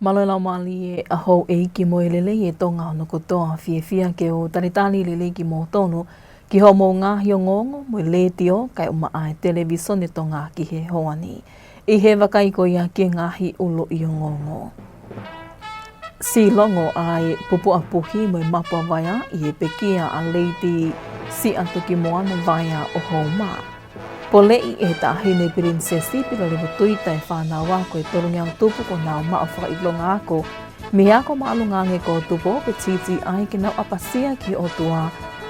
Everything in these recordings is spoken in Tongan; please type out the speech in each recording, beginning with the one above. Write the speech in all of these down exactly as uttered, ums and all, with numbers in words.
Mālō e laumālie ʻa houʻeiki mo e lelei ʻa Tonga hono kotoa, fiefia ke u talitali lelei kimoutolu ki hoʻomou ngaahi ongoongo mo e letiō kae ʻumaʻā e televīsone Tonga ki he houa ni. ʻI he vakai ko ia ki he ngaahi ʻuluʻi ongoongo. Sīlongo ʻa e pupuʻa puhi mo e mapu ʻa Vaea ʻi he pekia ʻa Lady Siatukimoana Vaea ʻo Houma. Poleʻi ʻe he Taʻahine Pilinisesi Pilolevu Tuita e fānau ako ʻe tolungeau tupu kuo nau maʻu fakaʻilonga ako mei he Ako Māʻolunga Ange ko Tupou pe TTI ke nau ʻapasia ki he ʻOtua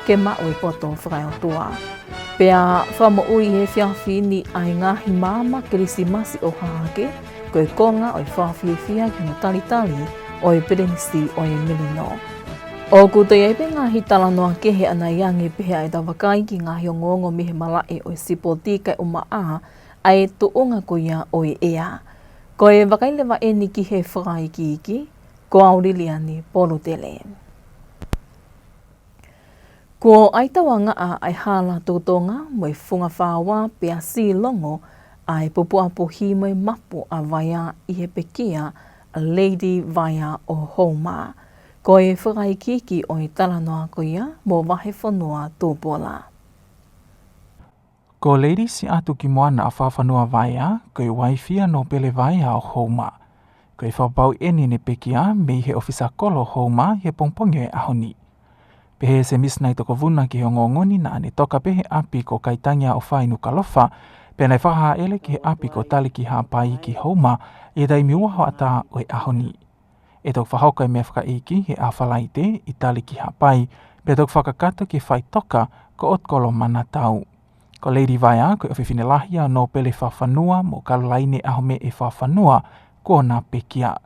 ke maʻu e poto fakaeʻotua. Pea fakamoʻui he efiafi ni ʻa e ngaahi maama Kilisimasi ʻo Hahake, ko e konga ʻo e fakafiefia ki hono talitali ʻo e Pilinisi ʻo e Melino. ʻOku toe ʻi ai pē ngaahi talanoa kehe ʻanai ange pehē ʻa ʻetau vakai ki he ngaahi ongoongo mei he malaʻe ʻo e sipoti kae ʻumaʻā ʻa e tuʻunga ko ia ʻo e ʻea. Ko e vakai leva eni ki he fakaikiiki, ko au Liliani Polutele. Kuo ʻai tauangaʻa ʻa e hala totonga mo e funga fāua pea sīlongo ʻa e pupuʻa puhi mo e mapu ʻa Vaea ʻi he pekia ʻa Lady Vaea ʻo Houma. Ko e fakaikiiki ʻo e talanoa ko ia mo Vahefonua Tupola. Ko Lady Siatukimoana ʻa Fafanua Vaea, ko e uaifi ʻa Nōpele Vaea ʻo Houma. Ko e fakapapauʻi eni ʻene pekia mei he ʻōfisa kolo Houma ʻi he pongipongi ʻo e ʻaho ni. Pehē ʻe Semisi Naitokovuna ki he ongoongo ni, naʻa ne toka pē he ʻapi ko Kaitangi ʻa ʻOfa ʻi Nukuʻalofa, pea naʻe fakahāʻele ki he ʻapi ko Talikihaʻapai ki Houma ʻi he taimi ua hoʻatā ʻo e ʻaho ni. ʻE toki fakahoko e meʻafakaʻeiki he ʻaho Falaite ʻi Talikihaʻapai, pea toki fakakakato ki he faʻitoka ko ʻOtukolo Manatau. Ko Lady Vaea ko e ʻofefine lahi ʻa Nōpele Fafanua mo Kalolaine ʻAhomeʻe Fafanua kuo na pekia.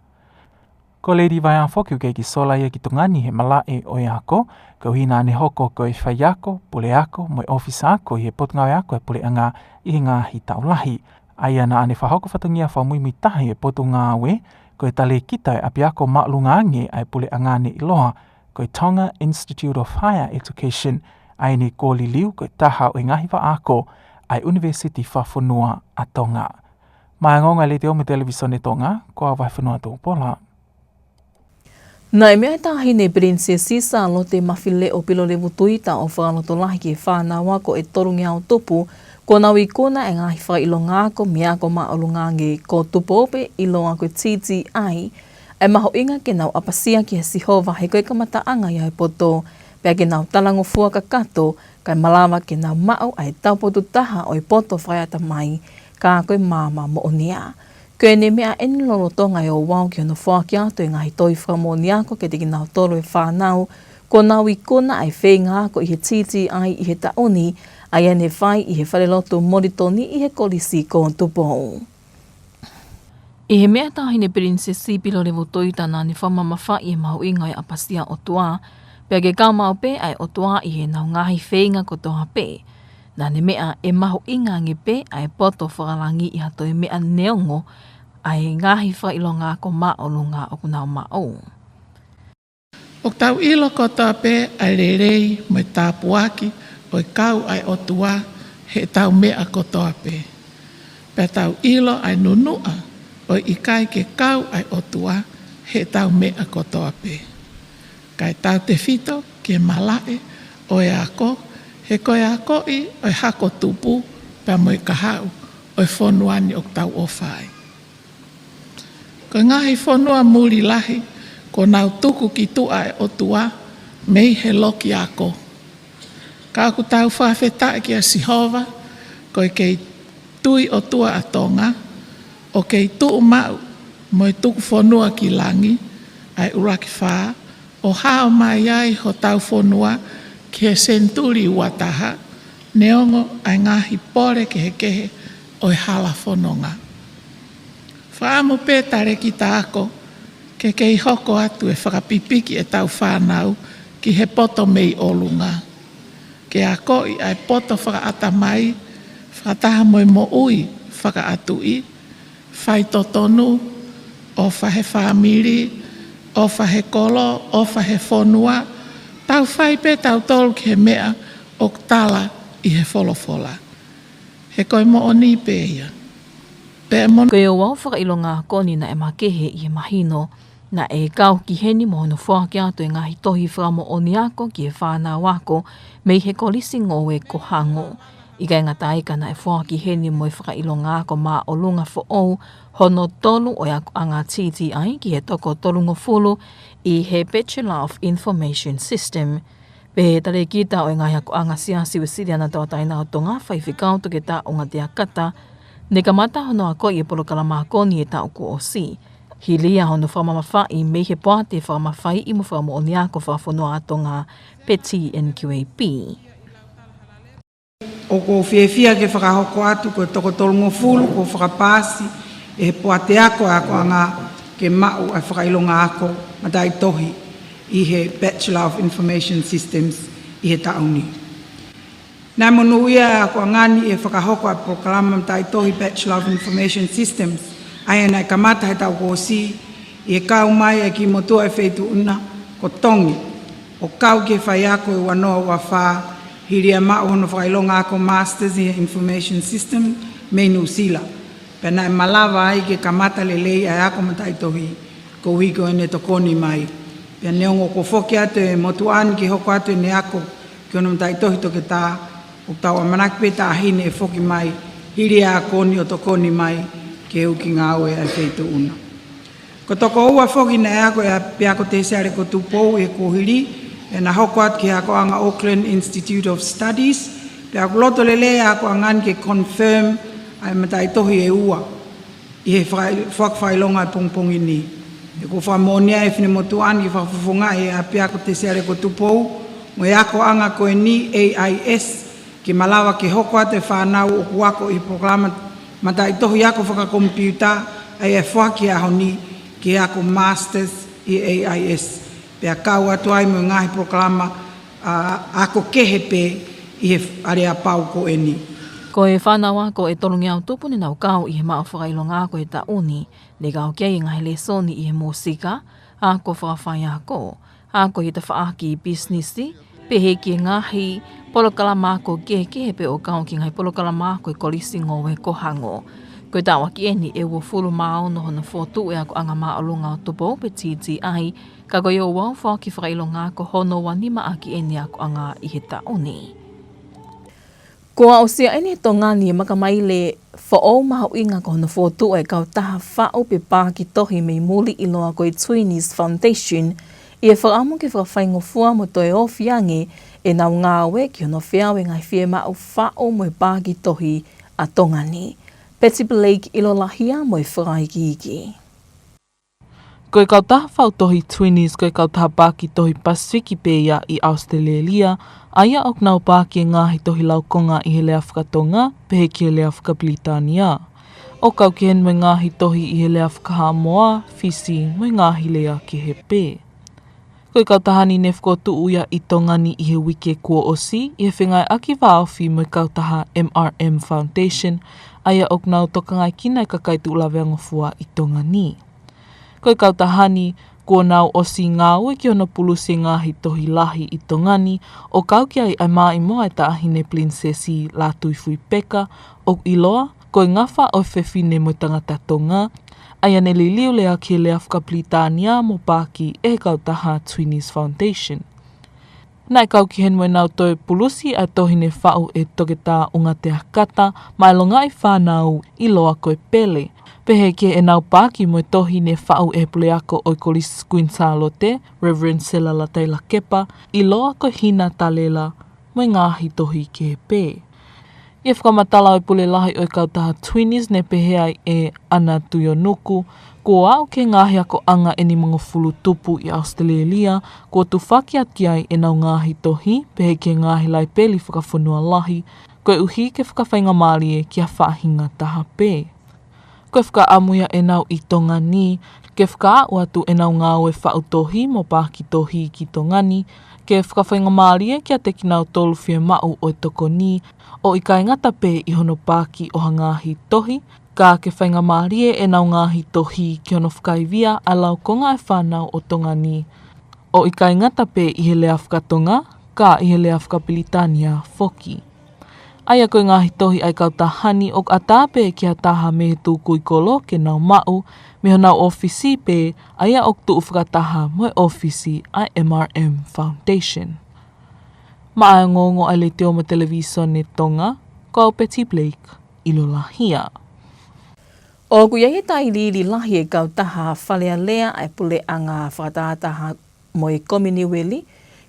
Ko Lady Vaea foki ʻoku kei kiʻi sola ia ki Tonga ni he malaʻe ʻo e ako, koeʻuhi naʻa ne hoko ko e faiako, puleako mo e ʻōfisa ako ʻi he Potungāue Ako ʻa e Puleʻanga ʻi he ngaahi taʻu lahi. ʻA ia naʻa ne fakahoko fatongia fakamuimui taha ʻi he Potungāue ko e talēkita ʻo e ʻapiako māʻolunga ange ʻa e puleʻanga ne ʻiloa ko e Tonga Institute of Higher Education, ʻa ia naʻe liliu ko e taha ʻo e ngaahi vaʻa ako ʻa e ʻUnivēsiti Fakafonua ʻa Tonga. Maʻá e ongoongo ʻa e Letiō mo e Televīsone Tonga, ko au Vahefonua Tupola. Naʻe meʻa ʻa e Taʻahine Pilinisesi Sālote Mafileʻo Pilolevu Tuita ʻo fakalotolahi ki he fānau ako ʻe tolungeau tupu kuo nau ikuna e ngaahi fakaʻilonga ako mei he Ako Māʻolunga Ange ko Tupou pe ʻiloa ko e TTI, ʻa e mahuʻinga ke nau ʻapasia kia Sihova he ko e kamataʻanga ia ʻo e poto, pea ke nau talangofua kakato kae malava ke nau maʻu ʻa e taupotu taha ʻo e poto fakaeʻatamai, ka ko e maama moʻonia. Ko ʻene meʻa eni lolotonga e ouau ki hono foaki atu e ngaahi tohi fakamoʻoni ako kiate kinautolu e fānau kuo nau ikuna ʻa e feinga ako ʻi he TTI ʻi he taʻu ni, ʻa ia naʻe fai ʻi he falelotu Moulitoni ʻi he Kolisi ko Tupou. ʻI he meʻa ʻa e Taʻahine Pilinisesi Pilolevu Tuita, naʻa ne fakamamafaʻi e mahuʻinga ʻo e ʻapasia ʻOtua, pea ke kau maʻu pē ʻa e ʻOtua ʻi heʻenau ngaahi feinga kotoa pē. Naʻa ne meʻa ʻe mahuʻinga ange pē ʻa e poto fakalangi ʻi ha toe meʻa neongo ʻa e ngaahi fakaʻilonga ako māʻolunga ʻoku nau maʻu. ʻOku tau ʻilo kotoa pē ʻa e lelei mo e tāpuaki ʻo e kau ʻa e ʻOtua heʻetau meʻa kotoa pē. Pea tau ʻilo ʻa e nunuʻa ʻo e ʻikai ke kau ʻa e ʻOtua heʻetau meʻa kotoa pē. Kae tautefito ki he malaʻe ʻo e ako, he ko e akoʻi ʻo e hako tupu pea mo e kahaʻu ʻo e fonua ni ʻoku tau ʻofa ai. Ko e ngaahi fonua muli lahi kuo nau tuku ki tuʻa e ʻOtua mei he loki ako. Ka ʻoku tau fakafetaʻi kia Sihova, ko e kei tui ʻOtua ʻa Tonga, ʻo kei tuʻu maʻu mo e tuku fonua ki langi, ʻa e ʻUluaki Fā, ʻo hao mai ai hotau fonua ki he senituli ua taha, neongo ʻa e ngaahi pole kehekehe ʻo e hala fononga. Fakaʻamu pē talēkita ako ke kei hoko atu e fakapipiki ʻetau fānau ki he poto mei ʻolunga. Ke akoʻi ʻa e poto fakaʻatamai, fakataha mo e moʻui fakaʻatuʻi, faitotonu, ʻofa he fāmili, ʻofa he kolo, ʻofa he fonua, tau fai pē tautolu ki he meʻa ʻoku tala ʻi he folofola. He ko e moʻoni pē ia. Ko e ouau fakaʻilonga ako ni naʻe makehe ʻi he mahino naʻe kau ki heni mo hono foaki atu e ngaahi tohi fakamoʻoni ako ki he fānau ako mei he Kolisi Ngoue ko Hango. ʻIkai ngata ai ka naʻe foaki heni mo e fakaʻilonga ako māʻolunga foʻou hono tolu ʻo e akoʻanga T T I ki he toko tolungofulu ʻi he Bachelor of Information System. Pehē ʻe he talēkita ʻo e ngaahi akoʻanga Siasi Uēsiliana Tauʻatāina ʻo Tonga, Faifekau Toketā ʻUngatea Kata, ne kamata hono akoʻi e polokalama ako ni he taʻu kuo ʻosi, hili ia hono fakamamafaʻi mei he Poate Fakamafaiʻi mo Fakamoʻoni Ako Fakafonua ʻa Tonga, pe T N Q A P. ʻOku ou fiefia ke fakahoko atu ko e toko tolungofulu kuo fakapaasi ʻe he poate ako ʻa e akoʻanga ke maʻu ʻa e fakaʻilonga ako mataʻitohi ʻi he Bachelor of Information Systems ʻi he taʻu ni. Naʻe monūʻia ʻa e akoʻanga ni ʻi he fakahoko ʻa e polokalama mataʻitohi Bachelor of Information Systems, ʻa ia naʻe kamata he taʻu kuo ʻosi, ʻi he kau mai ʻa e kiʻi motuʻa ʻo e feituʻu na ko Tongi, ʻo kau ki he faiako ʻi he ua noa ua fā, hili ia maʻu hono fakaʻilonga ako Masters ʻi he Information System mei Nuʻusila. Pea naʻe malava ai ke kamata lelei ʻa e ako mataʻitohi, koeʻuhi ko ʻene tokoni mai. Pea neongo kuo foki atu e motuʻa ni ke hoko atu ʻene ako ki hono mataʻitohi toketā, ʻoku tau ʻamanaki pē ʻe taʻahine ʻe foki mai, hili ʻa e ako ni ʻo tokoni mai ki he uki ngāue ʻa e feituʻu na. Ko e toko ua foki naʻe ako ʻi he ʻapiako Tesiale ko Tupou ʻi he kuohili, pea na hoko atu ki he akoʻanga Auckland Institute of Studies, pea ʻoku loto lelei ʻa e akoʻanga ni ke confirm ʻa e mataʻitohi ʻe ua ʻi he faka-, faka-, fakaʻilonga ʻo e pongipongi ni. He kuo fakamoʻoni ʻe he finemotuʻa ni ke fakafofongaʻi e ʻapiako Tesiale ko Tupou mo e akoʻanga ko eni A I S, ke malava ke hoko atu e fānau ʻoku ako ʻi he polokalama mataʻitohi ako fakakomipiuta, ʻa ia ʻe foaki he ʻaho ni ke ako Masters ʻi A I S. Pea kau atu ai mo e ngaahi polokalama, ʻa, ako kehe pē ʻi he aleapau ko eni. Ko e fānau ako ʻe tolungeau tupu ne nau kau ʻi he maʻu fakaʻilonga ako he taʻu ni, ne kau ki ai e ngaahi lēsoni ʻi he mūsika, ako fakafaiako, ako ʻi he tafaʻaki pisinisi, pehē ki he ngaahi polokalama ako kehekehe pē ʻo kau ki he ngaahi polokalama ako ʻa e Kolisi Ngoue ko Hango. Ko e taʻu ʻaki eni ʻe uofulu mā ono hono fokotuʻu e akoʻanga māʻolunga ʻo Tupou pe T T I, ka ko e ouau foaki fakaʻilonga ako hono ua nima ʻaki eni e akoʻanga ʻi he taʻu ni. Kuo aʻusia eni ʻe Tonga ni e makamaile foʻou mahuʻinga ko hono fokotuʻu e kautaha faʻu pe paaki tohi mei muli ʻiloa ko e Tweenies Foundation, ʻi he fakaʻamu ke fakafaingofua mo toe ofi ange ʻenau ngāue ki hono feau e ngaahi fiemaʻu faʻu mo e paaki tohi ʻa Tonga ni. Betty Blake ʻIlolahia mo e fakaikiiki. Ko e kautaha faʻu tohi Tweenies ko e kautaha paaki tohi Pasifiki pē ia ʻi ʻAositelēlia, ʻa ia ʻoku nau paaki e ngaahi tohi laukonga ʻi he lea faka-Tonga, pehē ki he lea faka-Pilitānia. ʻO kau ki heni mo e ngaahi tohi ʻi he lea faka-Haʻamoa, Fisi, mo e ngaahi lea kehe pē. Ko e kautaha ni ne fokotuʻu ia ʻi Tonga ni ʻi he uike kuo ʻosi, ʻi he fengāueʻaki vāofi mo e kautaha M R M Foundation, ʻa ia ʻoku nau tokangaekina e kakai tuʻu laveangofua ʻi Tonga ni. Ko e kautaha ni, kuo nau ʻosi ngāue ki hono pulusi e ngaahi tohi lahi ʻi Tonga ni, ʻo kau ki ai ʻa e maʻimoa ʻa e Taʻahine Pilinisesi Lātūfuipeka, ʻoku ʻiloa ko e Ngafa ʻo e Fefine mo e Tangata Tonga, ʻa ia ne liliu lea ki he lea faka-Pilitānia mo paaki ʻe he kautaha Tweenies Foundation. Naʻe kau ki heni mo ʻenau toe pulusi ʻa e tohi ne faʻu ʻe Toketā ʻUngatea Kata maʻa e longaʻi fānau ʻiloa ko e Pele. Pehē ki heʻenau paaki mo e tohi ne faʻu ʻe he puleako ʻo e Kolisi Queen Sālote, Reverend Sela Lataila Kepa, ʻiloa ko e Hina Talela, mo e ngaahi tohi kehe pē. ʻI he fakamatala ʻa e pule lahi ʻo e kautaha Tweenies ne pehē ai ʻe ʻAna Tuionuku, kuo aʻu ki he ngaahi akoʻanga ʻe nimangofulu tupu ʻi ʻAositelēlia, kuo tufaki atu ki ai ʻenau ngaahi tohi, pehē ki he ngaahi laipeli fakafonua lahi, koeʻuhi ke fakafaingamālie ki ha faʻahinga taha pē. Ko e fakaʻamu ia ʻenau ʻi Tonga ni, ke fakaaʻu atu ʻenau ngāue faʻu tohi mo paaki tohi ki Tonga ni, ke fakafaingamālie kiate kinautolu fiemaʻu ʻo e tokoni, ʻo ʻikai ngata pē ʻi hono paaki ʻo ha ngaahi tohi, ka ke faingamālie ʻenau ngaahi tohi ki hono fakaivia ʻa e laukonga ʻa e fānau ʻo Tonga ni, ʻo ʻikai ngata pē ʻi he lea faka-Tonga, ka ʻi he lea faka-Pilitānia foki. ʻA ia ko e ngaahi tohi ʻa e kautaha ni ʻoku ʻatā pē ki ha taha mei he tukui kolo ke nau maʻu mei honau ʻōfisi pē, ʻa ia ʻoku tuʻu fakataha mo e ʻōfisi ʻa e M R M Foundation. Maʻa e ongoongo ʻa e Letiō mo e Televīsone Tonga, ko au Betty Blake, ʻIlolahia. ʻOku ʻi ai e tailiili lahi e kautaha Fale Alea ʻa e Puleʻanga Fakatahataha mo e Kominiueli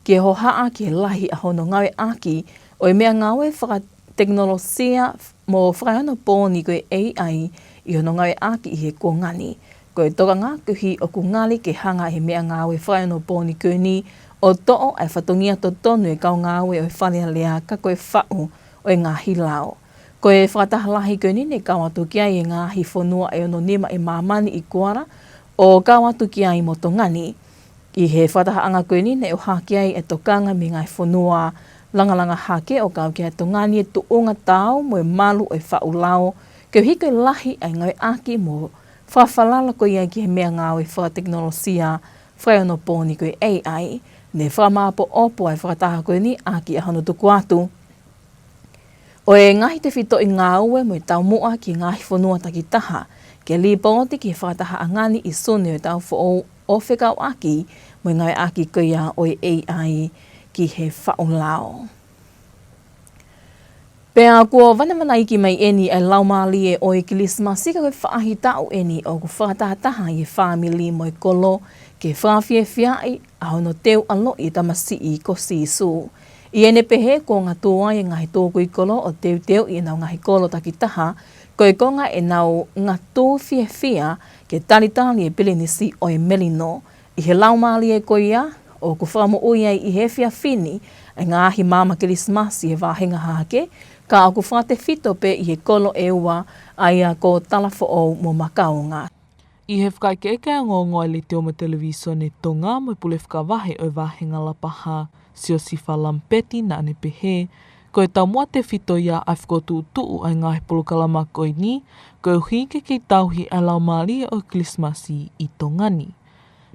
ki he hohaʻa ki he lahi ʻa hono ngāueʻaki ʻo e meʻangāue fakatekinolosia mo fakaeonopooni ko e A I ʻi hono ngāueʻaki ʻi he kuonga ni. Ko e tokanga koeʻuhi ʻoku ngali ke hanga ʻe he meʻangāue fakaeonopooni ko eni ʻo toʻo ʻa e fatongia totonu e kau ngāue ʻo e Fale Alea ka ko e faʻu ʻo e ngaahi lao. Ko e fakataha lahi ko eni ne kau atu ki ai e ngaahi fonua ʻe ono nima ʻi māmani ʻi Kuala, ʻo kau atu ki ai mo Tonga ni. ʻI he fakatahaʻanga ko eni ne ʻohake ai e tokanga mei he ngaahi fonua langalanga hake ʻo kau ki ai Tonga ni e tuʻunga taau mo e malu ʻo e faʻu lao, koeʻuhi ko e lahi ʻa e ngāueʻaki mo fakafalala ko ia ki he meʻangāue fakatekinolosia fakaeonopooni ko e A I, ne fakamāʻopoʻopo ʻa e fakataha ko eni ʻaki ʻa hono tuku atu ʻo e ngaahi tefitoʻi ngāue mo e taumuʻa ki he ngaahi fonua takitaha, ke lipooti ki he fakatahaʻanga ni ʻi Sune ʻo e taʻu foʻou ʻo fekauʻaki mo e ngāueʻaki ko ia ʻo e A I ki he faʻu lao. Pea kuo vanavanaiki mai eni ʻa e laumālie ʻo e Kilisimasi ka ko e faʻahitaʻu eni ʻoku fakatahataha ʻi he fāmili mo e kolo ke fakafiefiaʻi ʻa hono teu ʻaloʻi e tamasiʻi ko Sīsū. ʻI heʻene pehē kuo ngatū ai e ngaahi tukui kolo ʻo teuteuʻi ʻenau ngaahi kolo takitaha, ko e konga ʻenau ngatū fiefia ke talitali e pilinisi ʻo e melino. ʻI he laumālie ko ia, ʻoku fakamoʻui ai ʻi he efiafi ni ʻa e ngaahi maama Kilisimasi he vāhenga hahake, ka ʻoku fakatefito pē ʻi he kolo ʻe ua, ʻa ia ko Talafoʻou mo Makaonga. ʻI he fakaʻekeʻeke ʻa e ongoongo ʻa e Letiō mo e Televīsone Tonga mo e Pule Fakavahe ʻo e Vāhenga Lapaha, Siosifa Lamipeti, naʻa ne pehē, ko e taumuʻa tefito ia ʻa e fokotuʻutuʻu ʻa e ngaahi polokalama ko eni, koeʻuhi ke kei tauhi ʻa e laumālie ʻo e Kilisimasi ʻi Tonga ni.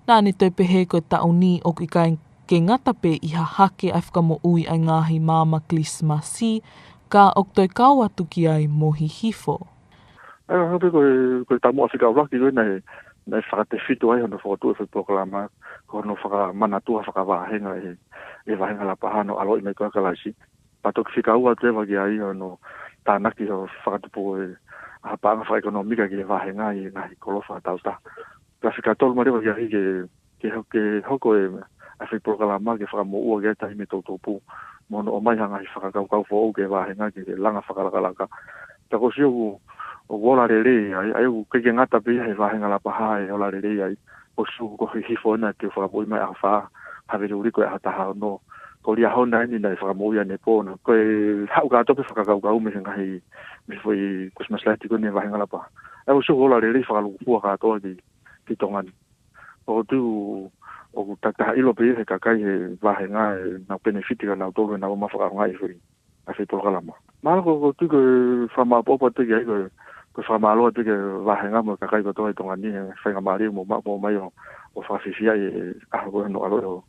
Naʻa ne toe pehē ko e taʻu ni ʻoku ʻikai ke ngata pē ʻi he hahake ʻa e fakamoʻui ʻa e ngaahi maama Kilisimasi, ka ʻoku toe kau atu ki ai mo Hihifo. ʻA ia, hangē pē ko e, ko e taumuʻa fika ʻuluaki ko ē naʻe, naʻe fakatefito ai hono fokotuʻu e foʻi polokalama, ko hono fakamanatua fakavāhenga ʻe he, ʻe he Vāhenga Lapaha hono ʻaloʻi mai ko ia ʻa Kalaisi. Pea toki fika ua atu leva ki ai hono tānaki hono fakatupu e ʻaho paʻanga fakaʻekonōmika ki he vāhenga ʻi he ngaahi kolo fakataautaha. Pea fika tolu mai leva ki ai ke, ke ho-, ke hoko e, ʻa e foʻi polokalama ke fakamoʻua ki ai e taimi ʻe toutou pū, mo hono ʻomai ha ngaahi fakakaukau foʻou ki he vāhenga ke langa fakalakalaka. Pea ʻoku ou sio ʻoku, ʻoku ola lelei ai, ʻa ia ʻoku ʻikai ke ngata pē ia he Vāhenga Lapaha e ola lelei ai, ʻoku ou sio ko Hihifo ena ʻoku fakamoʻui mai ʻaho fā, Havili ko e ʻaho taha ono. Ko Liahona eni naʻe fakamoʻui ʻanepō na. Ko e haʻu kātoa pē fakakaukau mei he ngaahi, mei he foʻi Christmas light ko eni he Vāhenga Lapaha. ʻA ia ʻoku ou sio ʻoku ola lelei fakalukufua kātoa ki, ki Tonga ni. ʻOku ou tui ʻoku takitaha ʻilo pē ia he kakai he vāhenga ʻenau penefiti kia nautolu heʻenau ō mai ʻo fakaʻaongaʻi e foʻi, ʻa e foʻi polokalama. Mahalo ʻoku, ʻoku ou tui ko e fakamāʻopoʻopo atu ki ai ko e, ko e fakamālō atu ki he vāhenga mo e kakai kotoa ʻi Tonga ni he faingamālie mo maʻu mai ʻo, ʻo fakafiefiaʻi e ʻaho ko ē hono ʻaloʻi ʻo,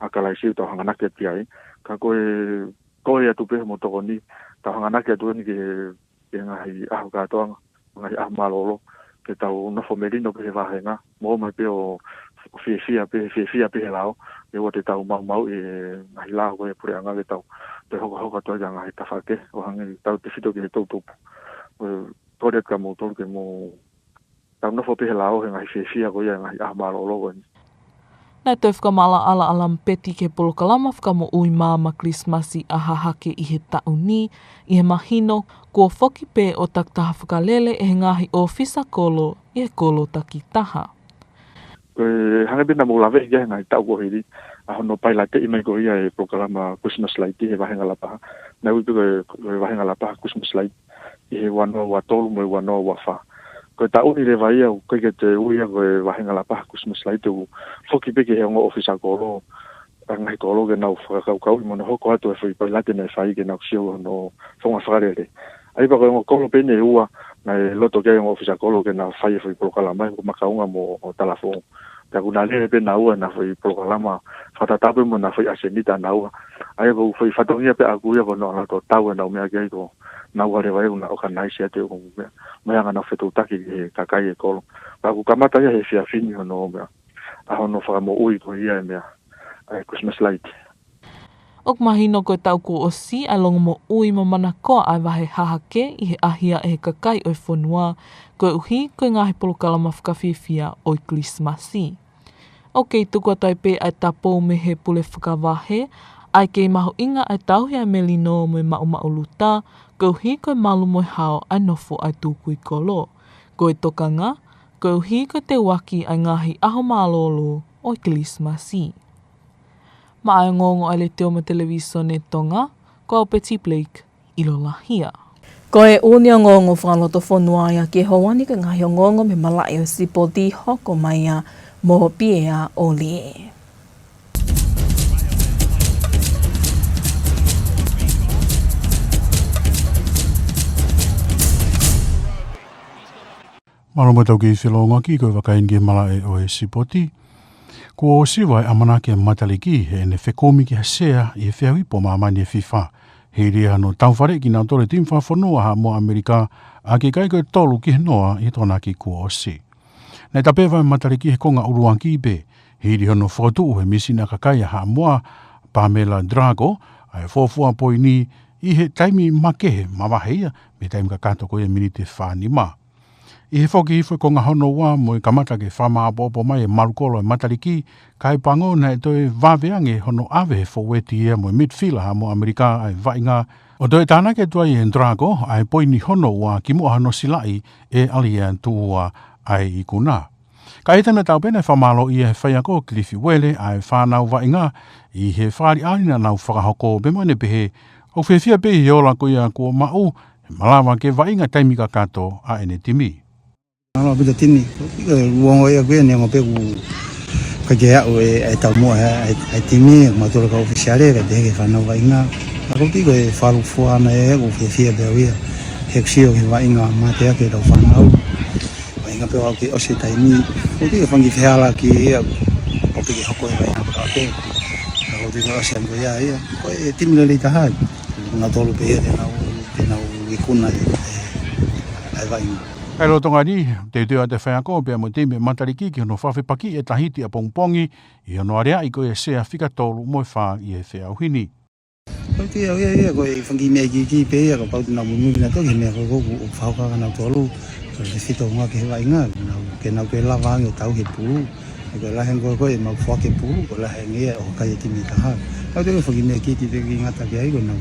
ʻa Kalaisi ʻoku tau hanganaki atu ki ai. Ka ko e, ko e atu pē mo tokoni, tau hanganaki atu eni ki he, ki he ngaahi ʻaho kātoa, ngaahi ʻaho mālōlō, ke tau nofo melino pē he vāhenga, mo ō mai pē ʻo, ʻo fiefia pē, fiefia pē he lao, ʻe ua te tau maumauʻi e ngaahi lao ko ē ʻa e puleʻanga ke tau, te hokohoko atu ai ki he ngaahi tafaʻaki, ʻo hangē tau tefito ki he toutou. ʻOku ou kole atu kia moutolu ke mou, tau nofo pē he lao he ngaahi fiefia ko ia, ngaahi ʻaho mālōlō ko eni. Naʻe toe fakamaʻalaʻala ʻa Lamipeti ki he polokalama fakamoʻui maama Kilisimasi ʻaho hahake ʻi he taʻu ni, ʻi he mahino kuo foki pē ʻo takitaha fakalele ʻe he ngaahi ʻōfisa kolo ʻi he kolo takitaha. Ko e hangē pē naʻa mou laveʻi ki ai he ngaahi taʻu kuo hili, ʻa hono pailateʻi mai ko ia e polokalama Christmas Light he Vāhenga Lapaha. Naʻe ui pē ko e, ko e Vāhenga Lapaha Christmas Light ʻi he ua noa ua tolu mo e ua noa ua fā. Ko e taʻu ni leva ia ʻoku ʻikai ke toe ui ia ko e Vāhenga Lapaha Christmas Light, ʻoku foki pē ki he ongo ʻōfisa kolo, ʻa e ngaahi kolo ke nau fakakaukauʻi mo nau hoko atu e foʻi pailate naʻe fai ke nau sio hono founga fakalele. ʻA ia pea ko e ongo kolo pē eni ʻe ua naʻe loto ki ai e ongo ʻōfisa kolo ke nau fai e foʻi polokalama, ko Makaonga mo Talafoʻou. Pea ʻoku na lele pē naua ʻenau foʻi polokalama fakatatau pē mo ʻenau foʻi ʻasenita naua. ʻA ia ko e foʻi fatongia pē ʻaku ia ko hono ʻalu ʻo tau ʻenau meʻa ki ai ko naua leva ia ʻoku na ʻokanaiso atu ʻenau meʻa, meʻa ʻa ʻenau fetuʻutaki ki he kakai e kolo. Pea ʻoku kamata ia he efiafi ni hono meʻa, ʻa hono fakamoʻui ko ia e meʻa, ʻa e Christmas light. ʻOku mahino ko e taʻu kuo ʻosi ʻa e longomoʻui mo manakoa ʻa e vahe hahake ʻi he ʻaʻahi ʻe he kakai ʻo e fonua, koeʻuhi ko e ngaahi polokalama fakafiefia ʻo e Kilisimasi. ʻOku kei tuku atu ai pē ʻa e tapou mei he pule fakavahe, ʻa e kei mahuʻinga ʻa e tauhi ʻa e melino mo e maʻumaʻuluta, koeʻuhi ko e malu mo e hao ʻa e nofo ʻa e tukui kolo. Ko e tokanga, koeʻuhi ko e teuaki ʻa e ngaahi ʻaho mālōlō ʻo e Kilisimasi. Maʻa e ongoongo ʻa e Letiō mo e Televīsone Tonga, ko au Betty Blake ʻi Lolahia. Ko e ʻū ongoongo fakalotofonua ia ki he houa ni. Ko e ngaahi ongoongo mei he malaʻe ʻo e sipoti hoko mai ia mo Piea ʻOlie. Mālō mo tau kei felōngoaki, ko e vakai eni ki he malaʻe ʻo e sipoti. Kuo siva e ʻamanaki ʻa e Mataliki heʻene fekumi ki ha sea ʻi he feʻauhi ipu ʻa māmani ʻa e FIFA. Hili ia hono taufaleʻi kinautolu e timi fakafonua ʻa Haʻamoa ʻAmelika ʻaki e kai ko e tolu ki he noa ʻi he Tokonaki kuo ʻosi. Naʻe tapeva e Mataliki he konga ʻuluaki pē, hili hono fokotuʻu ʻe he mīsini ʻa e kakai ʻa Haʻamoa, Pamela Drago, ʻa e fuofua poini ʻi he taimi makehe mavahe ia mei he taimi kakato ko ia miniti ʻe fā nima. ʻI he foki hifo e konga hono ua mo e kamata ke fakamāʻopoʻopo mai e malu kolo ʻa e Mataliki, kae pango naʻe toe vave ange hono ʻave he fōueti ia mo e midfielder ʻa Haʻamoa ʻAmelika ʻa e vaʻinga, ʻo toe tānaki atu ai ʻe Drago ʻa e poini hono ua kimuʻa hono silaʻi ʻe Alian Tuʻua ʻa e ikuna. Ka ʻi he taimi tatau pē naʻe fakamālōʻia ʻe he faiako Kilifi Uele ʻa e fānau vaʻinga ʻi he fakaʻaliʻali naʻa nau fakahoko, pea mo ʻene pehē ʻoku fiefia pē ʻi he ola ko ia kuo maʻu, he malava ke vaʻinga taimi kakato ʻa ʻene timi. Mālō ʻaupito timi. Ko e ongo ia ko ia neongo pē ʻoku ʻikai ke aʻu e, e taumuʻa ʻa e, e timi, ʻoku mautolu kau ʻōfisiale, kae pehē ki he fānau vaʻinga. Ka ko e tiko e falu fuana ʻoku fiefia pē au ia. He ʻoku sio ki he vaʻinga mateaki ʻetau fānau. Vaʻinga pē ʻo aʻu ki he ʻosi e taimi. Ko e tiko e fanga kiʻi fehālaaki ia ʻoku piki hoko e vaʻinga pē. Ka ko e tiko e ʻosi ange ia ia. Ko e timi lelei taha ia. Ko nautolu pē ia te nau, te nau ikuna e, e, e vaʻinga. Kae lolotonga ni, teuteu atu e faiako pea mo e timi ʻa e Mataliki ki hono fakafepakiʻi e tahiti ʻapongipongi ʻi hono aleaʻi ko ia e sea fika tolu mo e fā ʻi he feʻauhi ni. Ko e tiko ia, ia, ko e fanga kiʻi meʻa iiki pē ia, kapau te nau muimui nautolu ki he meʻa ko ē ʻoku, ʻoku fakahoko ʻe nautolu. Ko e tefito ʻo e ngaahi ki he vaʻinga, nau, ke nau ke lava ange ʻo tauhi e pulu. He ko e lahi ange ko ē ʻemau foaki e pulu, ko e lahi ange ia ʻo kai e timi ʻe taha. Ka ko e tiko e fanga kiʻi meʻa iiki pē ke ngata ki ai ko ʻenau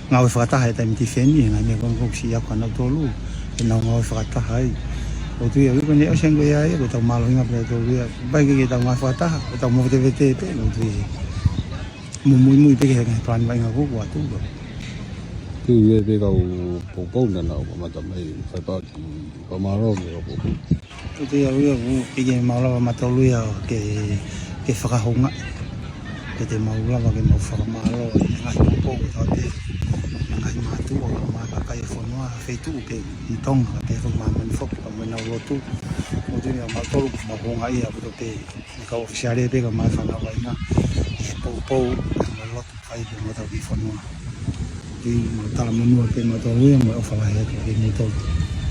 ngāue fakataha he taimi tifeni, he ngaahi meʻa ko ē ʻoku siʻi ako ʻa nautolu, ʻenau ngāue fakataha ai. ʻOku ou tui au ia ko eni ʻosi ange ia ia, ko ʻetau mālohinga pē ʻa nautolu ia. Kapau ʻikai ke tau ngāue fakataha, ko ʻetau movetevete pē, ʻoku ou tui. Mo muimui pē ki he ngaahi palani vaʻinga ko ē ʻoku ʻoatu. Tui ia pē kau poupou naʻa nau kamata mai, fai pau ki he fakamālō ki he kau poupou. Ko e tui au ia ʻoku ʻikai ke mau lava mautolu ia ke, ke fakahoungaʻi. Pea te mau lava ke mau fakamālō ʻi he ngaahi poupou kotoa pē, ʻa e ngaahi mātuʻa, mo e kakai e fonua, feituʻu pē ʻi Tonga, kae pehē foki māmani foki, pea mo ʻenau lotu. Ko e tui au mautolu, mau houngaʻia kotoa pē, ʻi he kau ʻōfisiale pē kae ʻumaʻā e fānau vaʻinga, ʻi he poupou, mo e lotu, fai pē mo ʻetau kiʻi fonua. Tui mau talamonū pē mautolu ia mo e ʻofa lahi atu kiate kimoutolu.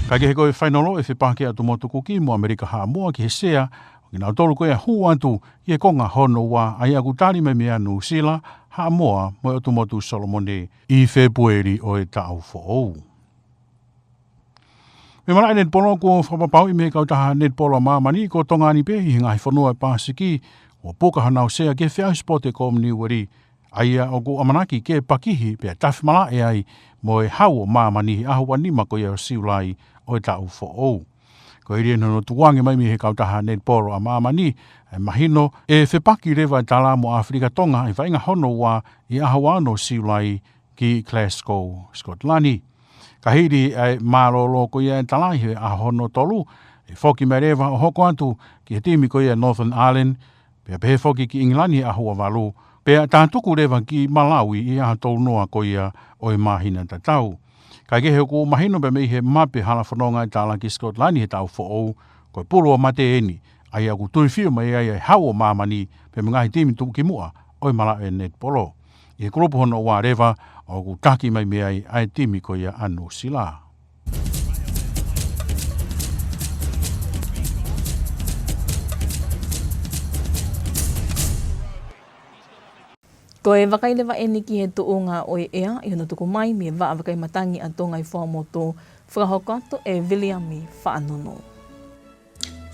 Kae kehe ko e fainolo ʻe fepaki ʻa Tumotu Kuki mo ʻAmelika Haʻamoa ki he sea ʻo kinautolu ko ia ʻe hū atu ki he konga hono ua, ʻa ia ʻoku tali mai mei ai ʻa Nuʻusila, Haʻamoa mo e ʻOtu Motu Solomone ʻi Fēpueli ʻo e taʻu foʻou. Mei he malaʻe netipolo, kuo fakapapauʻi mei he Kautaha Netipolo ʻa Māmani ko Tonga ni pē ʻi he ngaahi fonua ʻo e Pasifiki kuo puka honau sea ki he feʻauhi sipote Kominiueli, ʻa ia ʻoku ʻamanaki ke pakihi pea tafi malaʻe ai mo e Hau ʻo Māmani he ʻaho ua nima ko ia ʻo Siulai ʻo e taʻu foʻou. Ko e hili eni hono tukuange mai mei he Kautaha Netipolo ʻa Māmani, ʻe mahino ʻe fepaki leva e Tala mo ʻAfilika Tonga ʻi he vaʻinga hono ua ʻi he ʻaho ua ono ʻo Siulai ki Glasgow, Scotland. Ka hili ʻa e mālōlō ko ia e Tala ʻi he ʻaho hono tolu, ʻe foki mai leva ʻo hoko atu ki he timi ko ia Northern Ireland, pea pehē foki ki ʻIngilani he ʻaho ua valu, pea tātuku leva ki Malawi ʻi he ʻaho tolu noa ko ia ʻo e māhina tatau. Kae kehe ʻoku mahino pē mei he mape hala fononga e Tala ki Scotland he taʻu foʻou, ko e pulu ʻo mate eni, ʻA ia ʻoku tuifio mai ai ʻa e Hau ʻo Māmani pea mo e ngaahi timi tuʻukimuʻa ʻo e malaʻe netipolo. ʻI he kulupu hono ua leva ʻoku taki mai mei ai ʻa e timi ko ia ʻa Nuʻusila. Ko e vakai leva eni ki he tuʻunga ʻo e ʻea ʻi hono tuku mai mei he Vaʻa Vakai Matangi ʻa Tonga ʻi Fuaʻamotu, fakahoko atu ʻe Viliami Faʻanunu.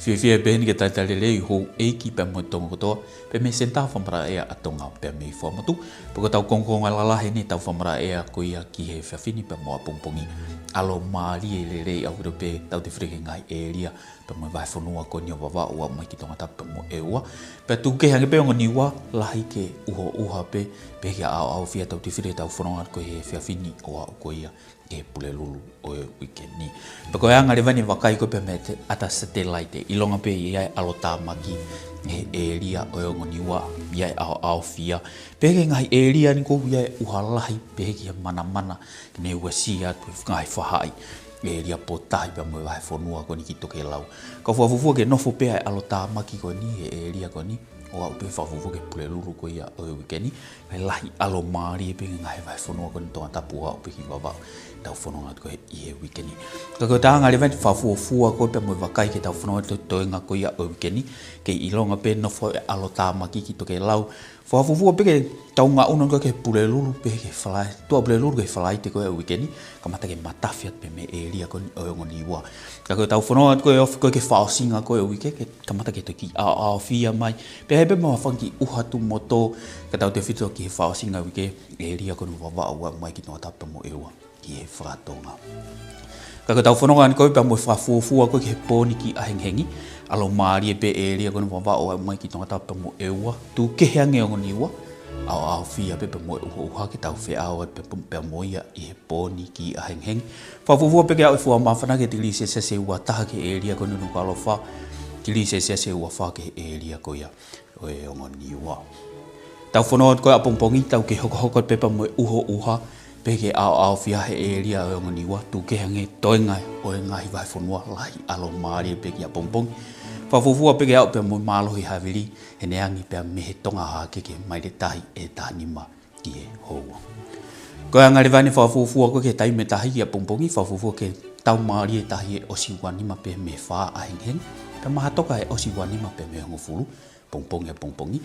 Fiefia pē heni ke talitali lelei houʻeiki pea mo Tonga kotoa, pea mei he Senitā Fakamalaʻe ʻa Tonga pea mei Fuaʻamotu. Pea ko ʻetau kongokonga lalahi eni ʻetau fakamalaʻe ko ia ki he efiafi ni pea mo ʻapongipongi. ʻAlomālie lelei ʻaupito pē tautefito ki he ngaahi ʻēlia pea mo e vahefonua ko eni ʻo Vavaʻu aʻu mai ki Tongatapu pea mo ʻEua. Pea tukukehe ange pē ongo Niua, lahi ke ʻuhoʻuha pē, pea ke ʻaoʻaofia tautefito ʻetau fononga ko ē he efiafi ni ʻo aʻu ko ia ki he Pulelulu ʻo e uike ni. Pea ko e anga leva eni e vakai ko ē pea mei he ʻata satelaite, ʻilonga pē ʻi ai e ʻalotāmaki he ʻēlia ʻo e ongo Niua, ʻi ai e ʻaoʻaofia. Pea ki he ngaahi ʻēlia ni ʻoku ʻi ai e ʻuha lahi pea ki he manamana, ke ne uesia atu e ngaahi faʻahi ʻēlia Pōtahi pea mo e vahefonua ko eni ki Tokelau. Ka fakafuofua ke nofo pē ʻa e ʻalotāmaki ko eni he ʻēlia ko eni ʻo aʻu pē fakafuofua ki he Pulelulu ko ia ʻo e uike ni. Kae lahi ʻalomālie pē ki he ngaahi vahefonua ko eni Tongatapu ʻo aʻu pē ki Vavaʻu ʻetau fononga atu ko ē ʻi he uike ni. Ka ko e anga leva eni e fakafuofua ko ē pea mo e vakai ki heʻetau fononga atu toenga ko ia ʻo e uike ni, ke ʻilonga pē nofo e ʻalotāmaki ki Tokelau. Fakafuofua pē ke tau ngaʻunu ko ē ki he Pulelulu pē ki he Falaite, Tuʻapulelulu ki he Falaite ko ē ʻo e uike ni, kamata ke matafi atu pē mei he ʻēlia ko eni ʻo e ongo Niua. Ka ko ʻetau fononga atu ko ē ofi ko ē ki he fakaʻosinga ko ē ʻo e uike, ke kamata ke toki ʻaoʻaofia mai. Pea ʻi ai pē mo ha fanga kiʻi ʻuha tuʻu mo tō, ka tautefito ki he fakaʻosinga ʻo e uike, ʻēlia ko eni Vavaʻu aʻu mai ki Tongatapu pea mo ʻEua ki he fakatonga. Ka ko ʻetau fononga eni ko ē pea mo e fakafuofua ko ē ki he pō ni kiʻi ʻahengihengi, ʻalomālie pē ʻēlia ko eni Vavaʻu aʻu mai ki Tongatapu pea mo ʻEua, tukukehe ange ongo Niua, ʻaoʻaofia pē pea mo e ʻuhoʻuha ke tau feʻao atu pea, pea mo ia ʻi he pō ni kiʻi ʻahengihengi. Fakafuofua pē ke aʻu e fua māfana ki he tikilī selesiasi ʻe ua taha ki he ʻēlia ko eni Nukuʻalofa, tikilī selesiasi ʻe ua fā ki he ʻēlia ko ia ʻo e ongo Niua. ʻEtau fononga atu ko ē ʻapongipongi, tau kei hokohoko pē pea mo e ʻuhoʻuha, pea ke ʻaoʻaofia he ʻēlia ʻo e ongo Niua, tukukehe ange toenga ʻo e ngaahi vahefonua, lahi ʻalomālie pē ki ʻapongipongi. Fakafuofua pē ke aʻu pea mo e mālohi havili, he neongo pē ʻa e meʻa he tonga hake ki he maile tahi ʻe taha nima ki he houa. Ko e anga leva eni e fakafuofua ko ē ki he taimi ʻe tahi ki ʻapongipongi, fakafuofua ke tau mālie tahi ʻe ʻosi ua nima pē mei he fā ʻahengihengi, pea mahatoka ʻe ʻosi ua nima pē mei he hongofulu, pongipongi ʻapongipongi.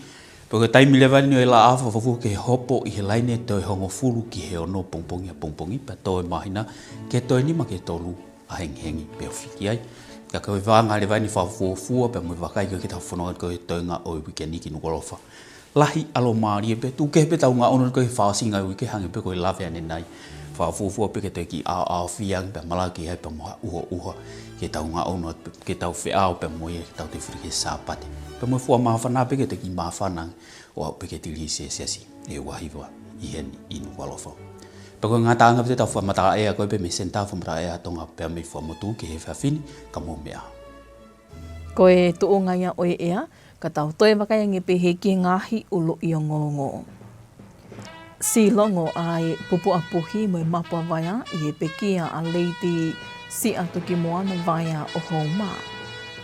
Pea ko e taimi leva eni ʻo e laʻā, fakafuofua ke hopo ʻi he laine toe hongofulu ki he ono pongipongi ʻapongipongi, pea tō e māhina ke toe nima ke tolu ʻahengihengi pea ofi ki ai. Ka ko e anga leva eni e fakafuofua pea mo e vakai ko ē ki heʻetau fononga ko ē toenga ʻo e uike ni ki Nukuʻalofa. Lahi ʻalomālie pē, tukukehe pē ʻetau ngaʻunu ko ē he fakaʻosinga ʻo e uike, hangē pē ko e lave ʻanenai. Fakafuofua pē ke toki ʻaoʻaofia ange pea malaki ai pea mo ha ʻuhoʻuha ke tau ngaʻunu, ke tau feʻao pea mo ia ke tau toe fuli ki he Sāpate. Pea mo e fua māfana pē ke toki māfana ange ʻo aʻu pē ki he tikilī selesiasi ʻe ua hiva ʻi heni ʻi Nukuʻalofa. Pea ko e ngataʻanga pē ʻetau fakamatala ʻea ko ē pea mei he Senitā Fakamalaʻe ʻa Tonga pea mei Fuaʻamotu ki he efiafi ni, ka mou meʻa ā. Ko e tuʻunga ia ʻo e ʻea, ka tau toe vakai ange pē heni ki he ngaahi ʻuluʻi ongoongo. Silongo ʻa e pupuʻa puhi mo e mapuʻa vaea ʻi he pekia ʻa Lady Siatukimoana Vaea ʻo Houma.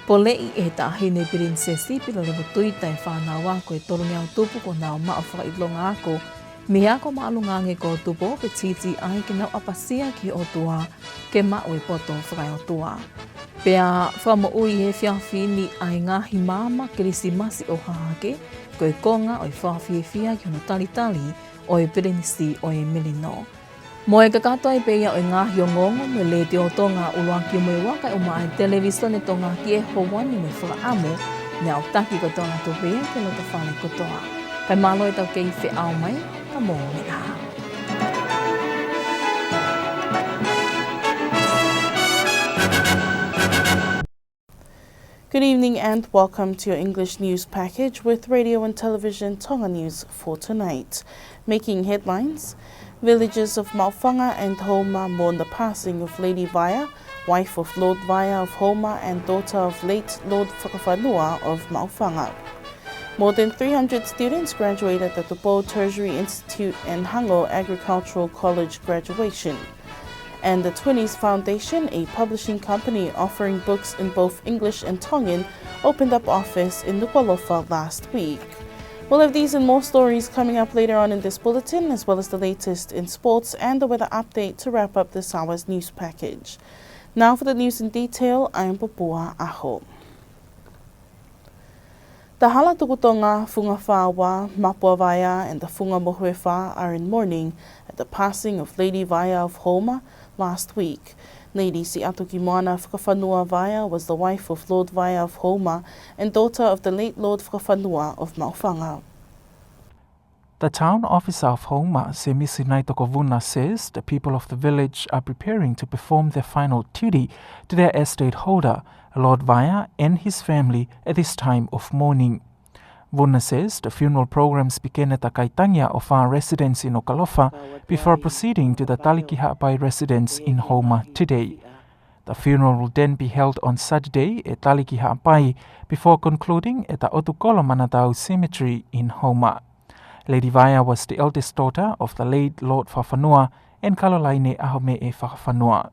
Poleʻi ʻe he Taʻahine Pilinisesi Pilolevu Tuita e fānau ako ʻe tolungeau tupu kuo nau maʻu fakaʻilonga ako mei he ako māʻolunga ange ko Tupou, pea titi ai ke nau ʻapasia ki he ʻOtua ke maʻu e poto fakaeʻotua. Pea fakamoʻui he efiafi ni ʻa e ngaahi maama Kilisimasi ʻo Hahake, ko e konga ʻo e fakafiefia ki hono talitali ʻo e Pilinisi ʻo e Melino. Mo e kakato ai pē ia ʻo e ngaahi ongoongo mei he Letiō Tonga ʻuluaki mo e ua, kae ʻumaʻā e Televīsone Tonga ki he houa ni, mo e fakaʻamu ne aʻutaki kotoa atu pē ia ki he loto fale kotoa. Kae mālō ʻetau kei feʻao mai, ka mou meʻa ā. Good evening and welcome to your English news package with Radio and Television Tonga News for tonight. Making headlines, villagers of Maʻufanga and Houma mourn the passing of Lady Vaea, wife of Lord Vaea of Houma and daughter of late Lord Fakafanua of Maʻufanga. More than three hundred students graduated the Tupou Tertiary Institute and Hango Agricultural College graduation. And the Twinnies Foundation, a publishing company offering books in both English and Tongan, opened up office in Nukuʻalofa last week. We'll have these and more stories coming up later on in this bulletin, as well as the latest in sports and the weather update to wrap up this hour's news package. Now for the news in detail, I am Popua Aho. The Hala Tukutonga, Funga Fawa, Mapua Vaea, and the Funga Mohuefa are in mourning at the passing of Lady Vaea of Houma last week. Lady Siatukimoana Fakafanua Vaea was the wife of Lord Vaea of Houma and daughter of the late Lord Fakafanua of Maʻufanga. The town officer of Houma, Semisi Naitokovuna, says the people of the village are preparing to perform their final duty to their estate holder, Lord Vaea, and his family at this time of mourning. Vuna says the funeral programs began at the Kaitangi ʻOfa residence in Nukuʻalofa before proceeding to the Taliki Haʻapai residence in Houma today. The funeral will then be held on Saturday at Taliki Haʻapai before concluding at the ʻOtukolo Manatau Cemetery in Houma. Lady Vaea was the eldest daughter of the late Lord Fakafanua and Kalolaine ʻAhomeʻe Fakafanua.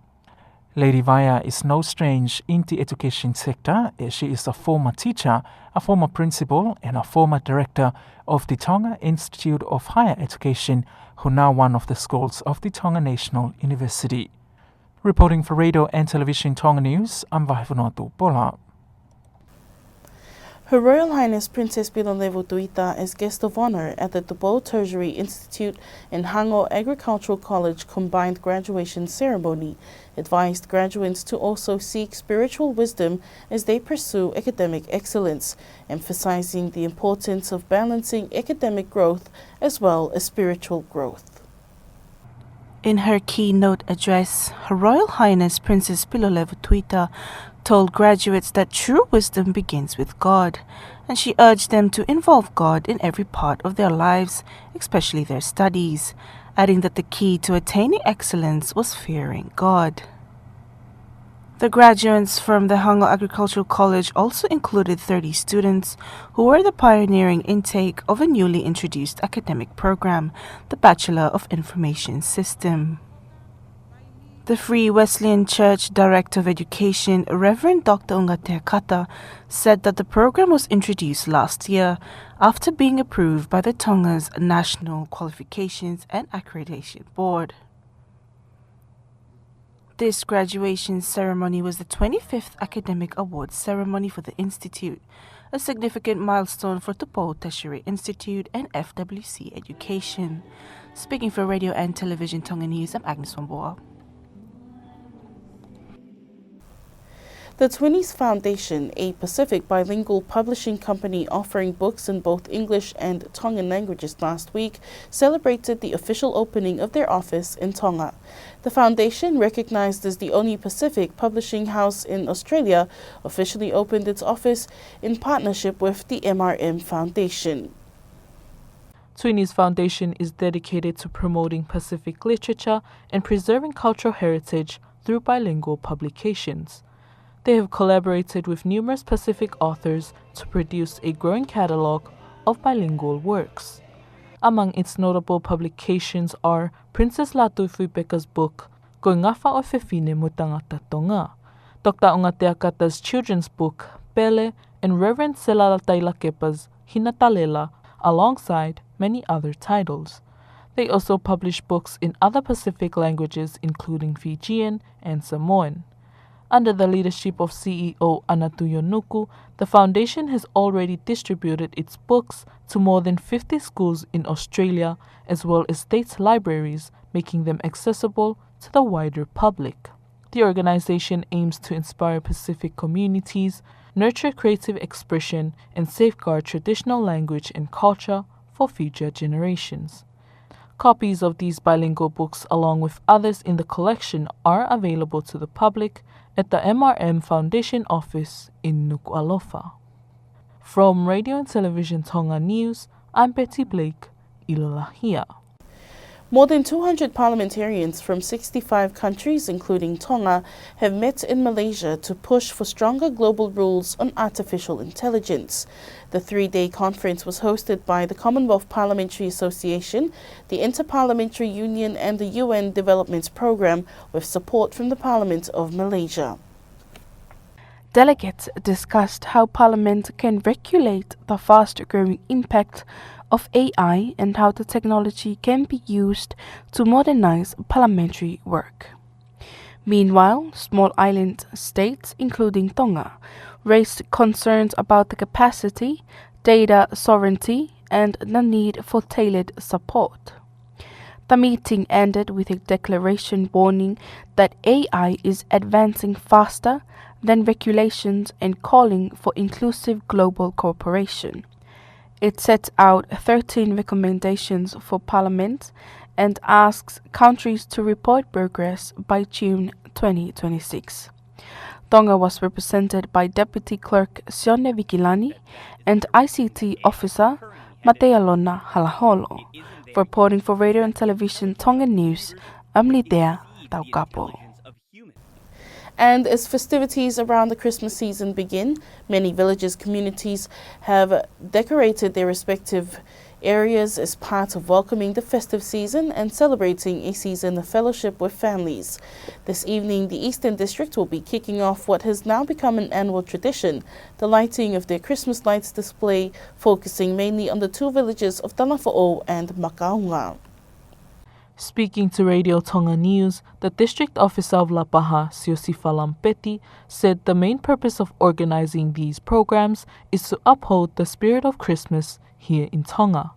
Lady Vaea is no stranger in the education sector, as she is a former teacher, a former principal, and a former director of the Tonga Institute of Higher Education, who now one of the schools of the Tonga National University. Reporting for Radio and Television Tonga News, I'm Vahefonua Tupola. Her Royal Highness Princess Pilolevu Tuita is guest of honour at the Tupou Tertiary Institute and Hango Agricultural College combined graduation ceremony, advised graduates to also seek spiritual wisdom as they pursue academic excellence, emphasising the importance of balancing academic growth as well as spiritual growth. In her keynote address, Her Royal Highness Princess Pilolevu Tuita told graduates that true wisdom begins with God, and she urged them to involve God in every part of their lives, especially their studies, adding that the key to attaining excellence was fearing God. The graduates from the Hango Agricultural College also included thirty students who were the pioneering intake of a newly introduced academic program, the Bachelor of Information System. The Free Wesleyan Church Director of Education, Reverend Doctor Unga Teakata, said that the program was introduced last year after being approved by the Tonga's National Qualifications and Accreditation Board. This graduation ceremony was the twenty-fifth academic awards ceremony for the Institute, a significant milestone for Tupou Tertiary Institute and F W C education. Speaking for Radio and Television Tonga News, I'm Agnes Wambua. The Twinnies Foundation, a Pacific bilingual publishing company offering books in both English and Tongan languages last week, celebrated the official opening of their office in Tonga. The foundation, recognized as the only Pacific publishing house in Australia, officially opened its office in partnership with the M R M Foundation. Twinnies Foundation is dedicated to promoting Pacific literature and preserving cultural heritage through bilingual publications. They have collaborated with numerous Pacific authors to produce a growing catalog of bilingual works. Among its notable publications are Princess Lātūfuipeka's book, Ko e Ngafa ʻo e Fefine mo e Tangata Tonga, Doctor Unga Teakata's children's book, Pele, and Reverend Selala Tailakepa's Hina Talela, alongside many other titles. They also publish books in other Pacific languages, including Fijian and Samoan. Under the leadership of C E O Ana Tuionuku, the foundation has already distributed its books to more than fifty schools in Australia, as well as state libraries, making them accessible to the wider public. The organization aims to inspire Pacific communities, nurture creative expression, and safeguard traditional language and culture for future generations. Copies of these bilingual books, along with others in the collection, are available to the public at the M R M Foundation Office in Nukuʻalofa. From Radio and Television Tonga News, I'm Betty Blake, ʻIlolahia. More than two hundred parliamentarians from sixty-five countries, including Tonga, have met in Malaysia to push for stronger global rules on artificial intelligence. The three-day conference was hosted by the Commonwealth Parliamentary Association, the Inter-Parliamentary Union, and the U N Development Programme, with support from the Parliament of Malaysia. Delegates discussed how Parliament can regulate the fast-growing impact of A I and how the technology can be used to modernize parliamentary work. Meanwhile, small island states, including Tonga, raised concerns about the capacity, data sovereignty, and the need for tailored support. The meeting ended with a declaration warning that A I is advancing faster than regulations and calling for inclusive global cooperation. It sets out thirteen recommendations for Parliament and asks countries to report progress by June twenty twenty-six. Tonga was represented by Deputy Clerk Sione Vikilani and I C T Officer Matealona Halaholo. Reporting for Radio and Television Tonga News, I'm Litea Taukapo. And as festivities around the Christmas season begin, many villages' communities have decorated their respective areas as part of welcoming the festive season and celebrating a season of fellowship with families. This evening, the Eastern District will be kicking off what has now become an annual tradition, the lighting of their Christmas lights display, focusing mainly on the two villages of Talafoʻou and Makaunga. Speaking to Radio Tonga News, the District Officer of Lapaha, Siosifa Lampeti, said the main purpose of organizing these programs is to uphold the spirit of Christmas here in Tonga.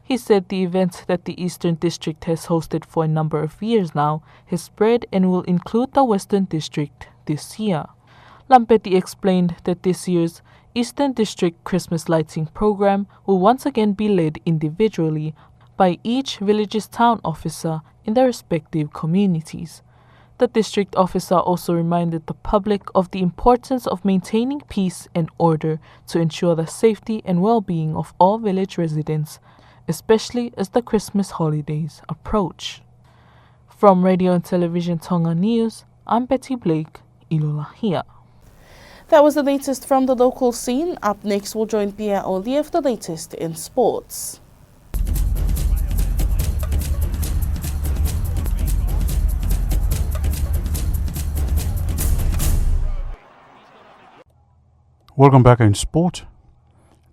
He said the event that the Eastern District has hosted for a number of years now has spread and will include the Western District this year. Lampeti explained that this year's Eastern District Christmas lighting program will once again be led individually by each village's town officer in their respective communities. The district officer also reminded the public of the importance of maintaining peace and order to ensure the safety and well-being of all village residents, especially as the Christmas holidays approach. From Radio and Television Tonga News, I'm Betty Blake, ʻIlolahia. That was the latest from the local scene. Up next, we'll join Pia Olia for the latest in sports. Welcome back in sport.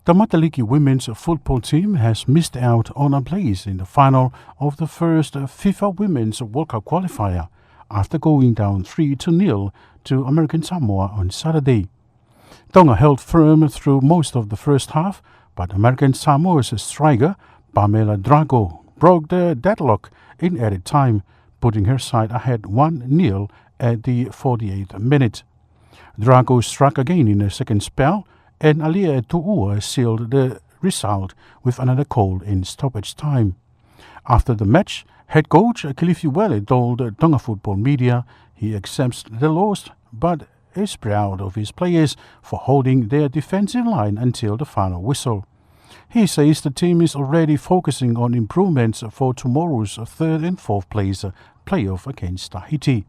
The Mataliki women's football team has missed out on a place in the final of the first FIFA Women's World Cup qualifier after going down three to nil to American Samoa on Saturday. Tonga held firm through most of the first half, but American Samoa's striker Pamela Drago broke the deadlock in added time, putting her side ahead one nil at the forty-eighth minute. Drago struck again in the second spell, and Alia Tuua sealed the result with another goal in stoppage time. After the match, head coach Kilifi Uele told Tonga Football Media he accepts the loss, but is proud of his players for holding their defensive line until the final whistle. He says the team is already focusing on improvements for tomorrow's third and fourth place playoff against Tahiti.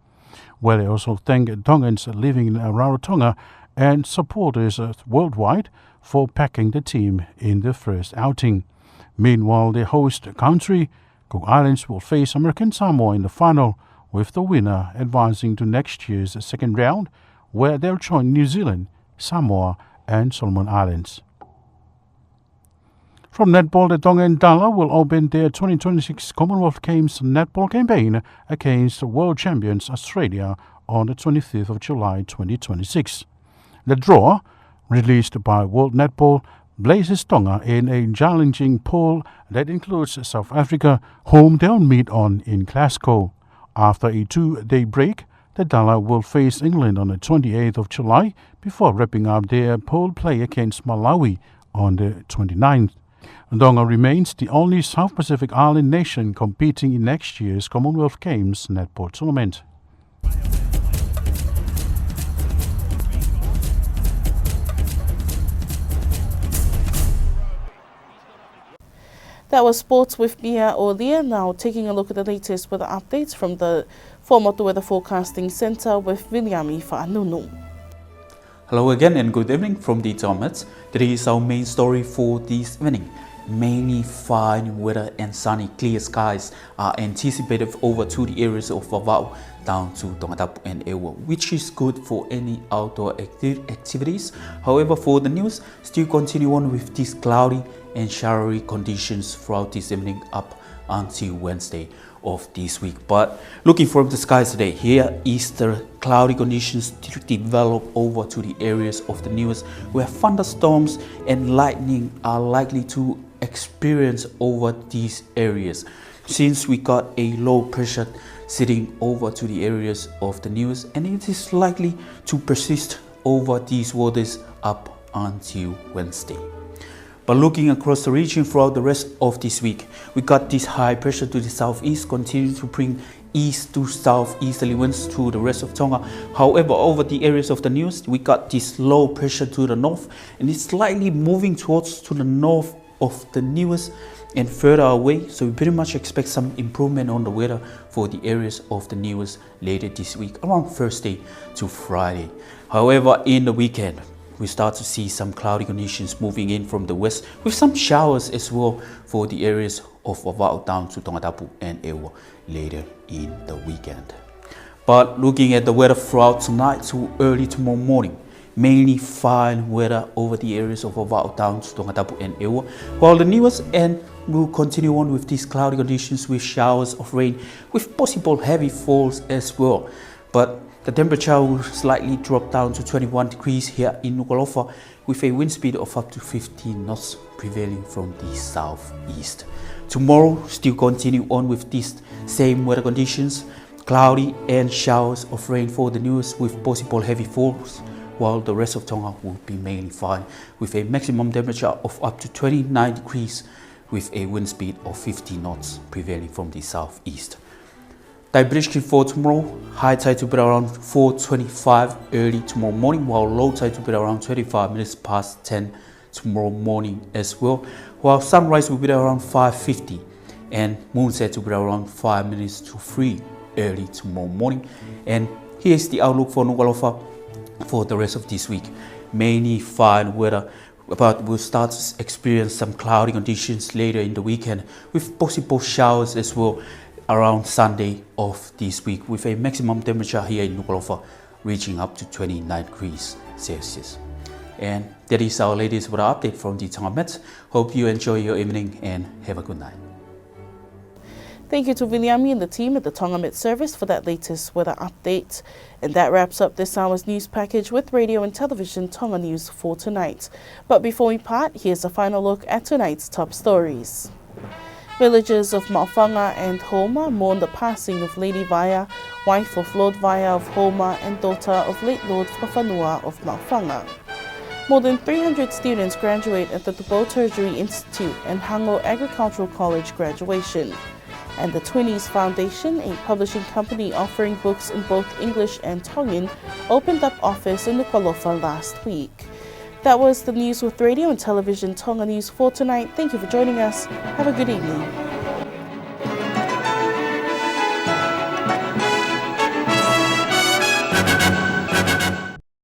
Uele also thanked Tongans living in Rarotonga and supporters worldwide for backing the team in the first outing. Meanwhile, the host country, Cook Islands, will face American Samoa in the final, with the winner advancing to next year's second round, where they'll join New Zealand, Samoa, and Solomon Islands. From netball, the Tongan Dala will open their twenty twenty-six Commonwealth Games netball campaign against world champions Australia on the twenty-fifth of July twenty twenty-six. The draw, released by World Netball, places Tonga in a challenging pool that includes South Africa, whom they'll meet on in Glasgow. After a two-day break, the Dala will face England on the twenty-eighth of July before wrapping up their pool play against Malawi on the twenty-ninth. Tonga remains the only South Pacific island nation competing in next year's Commonwealth Games netball tournament. That was sports with Mia Olia. Now taking a look at the latest weather updates from the Fuaʻamotu Weather Forecasting Centre with Viliami Faʻanunu. Hello again and good evening from the Tonga Met. Today is our main story for this evening. Mainly fine weather and sunny, clear skies are anticipated over to the areas of Vavaʻu down to Tongatapu and ʻEua, which is good for any outdoor acti-, activities. However, for the Niuas, still continue on with these cloudy and showery conditions throughout this evening up until Wednesday of this week. But looking from the skies today, here is the cloudy conditions to develop over to the areas of the Niuas, where thunderstorms and lightning are likely to experience over these areas. Since we got a low pressure sitting over to the areas of the Niuas, and it is likely to persist over these waters up until Wednesday. But looking across the region throughout the rest of this week, we got this high pressure to the southeast continue to bring east to southeasterly winds to the rest of Tonga. However, over the areas of the Niuas, we got this low pressure to the north, and it's slightly moving towards to the north of the Niuas and further away. So we pretty much expect some improvement on the weather for the areas of the Niuas later this week, around Thursday to Friday. However, in the weekend, we start to see some cloudy conditions moving in from the west with some showers as well for the areas of Vavaʻu down to Tongatapu and ʻEua later in the weekend. But looking at the weather throughout tonight to early tomorrow morning, mainly fine weather over the areas of Vavaʻu down to Tongatapu and ʻEua, while the Niuas and will continue on with these cloudy conditions with showers of rain with possible heavy falls as well. But the temperature will slightly drop down to twenty-one degrees here in Nukuʻalofa with a wind speed of up to fifteen knots prevailing from the southeast. Tomorrow, still continue on with these same weather conditions, cloudy and showers of rain for the Niuas with possible heavy falls, while the rest of Tonga will be mainly fine with a maximum temperature of up to twenty-nine degrees with a wind speed of fifty knots prevailing from the southeast. Tide prediction for tomorrow, high tide to be around four twenty-five early tomorrow morning, while low tide to be around twenty-five minutes past ten tomorrow morning as well, while sunrise will be around five fifty and moonset to be around five minutes to three early tomorrow morning. And here's the outlook for Nukuʻalofa for the rest of this week. Mainly fine weather, but we'll start to experience some cloudy conditions later in the weekend with possible showers as well around Sunday of this week, with a maximum temperature here in Nukuʻalofa reaching up to twenty-nine degrees Celsius. And that is our latest weather update from the Tonga Met. Hope you enjoy your evening and have a good night. Thank you to Viliami and the team at the Tonga Met Service for that latest weather update. And that wraps up this hour's news package with Radio and Television Tonga News for tonight. But before we part, here's a final look at tonight's top stories. Villagers of Maʻufanga and Houma mourn the passing of Lady Vaea, wife of Lord Vaea of Houma and daughter of late Lord Fakafanua of Maʻufanga. More than three hundred students graduate at the Tupou Tertiary Institute and Hango Agricultural College graduation. And the Twinnies Foundation, a publishing company offering books in both English and Tongan, opened up office in Nukuʻalofa last week. That was the news with Radio and Television Tonga News for tonight. Thank you for joining us. Have a good evening.